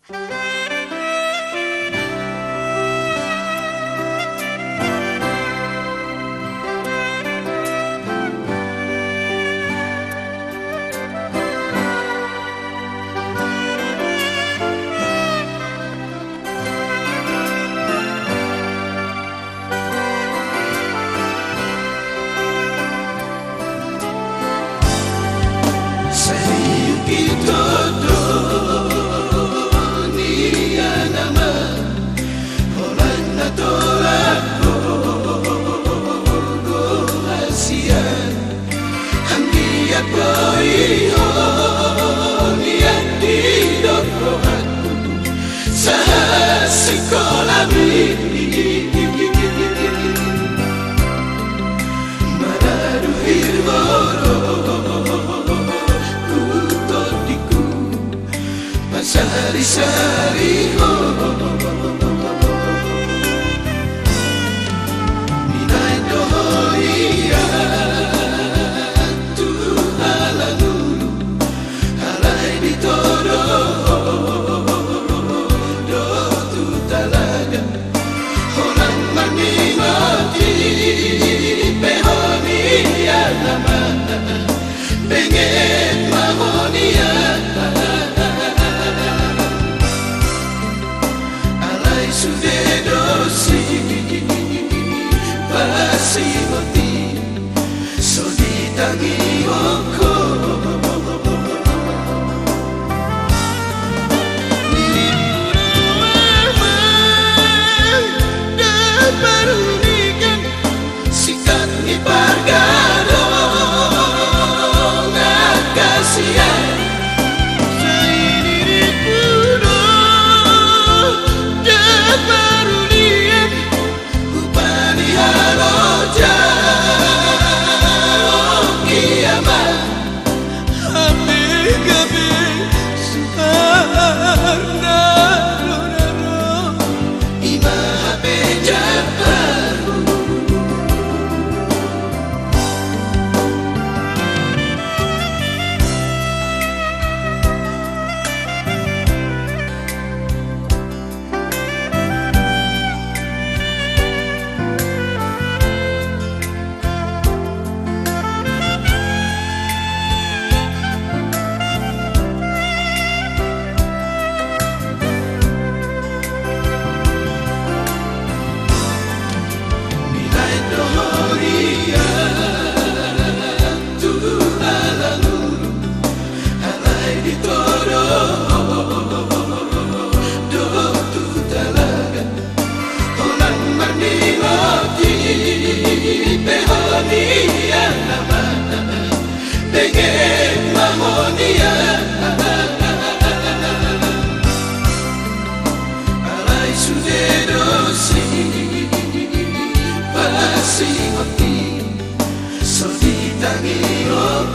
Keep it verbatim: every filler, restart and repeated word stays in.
Sai ungkit ho do nian ama, holan na tolap ho do hasian. Anggiat boi ho nian didok rohangku sahat singkolami. Manaduhir ho do tu tondingku, pasarisari ho. Binahen do ho nian tu halangulu, alai ditodong ho do tu talaga. Holan maningot i pe ho nian ama, benget ma ho nian. Alai sude do sipasingoti, so ditangihon ho. Dirimu do ama, da parunikan, singkat ni pargadongan hasian. Sai dirimu do da parunikan, hupani halo jalo i ama. Hape gabe suhar na ro na ro, i ma hape jambarhu. Binahen do ho nian tu halangulu, alai ditodong ho do tu talaga. Holan maningot i pe ho nian ama, benget ma ho nian. Alai sude do sipasingoti, so ditangihon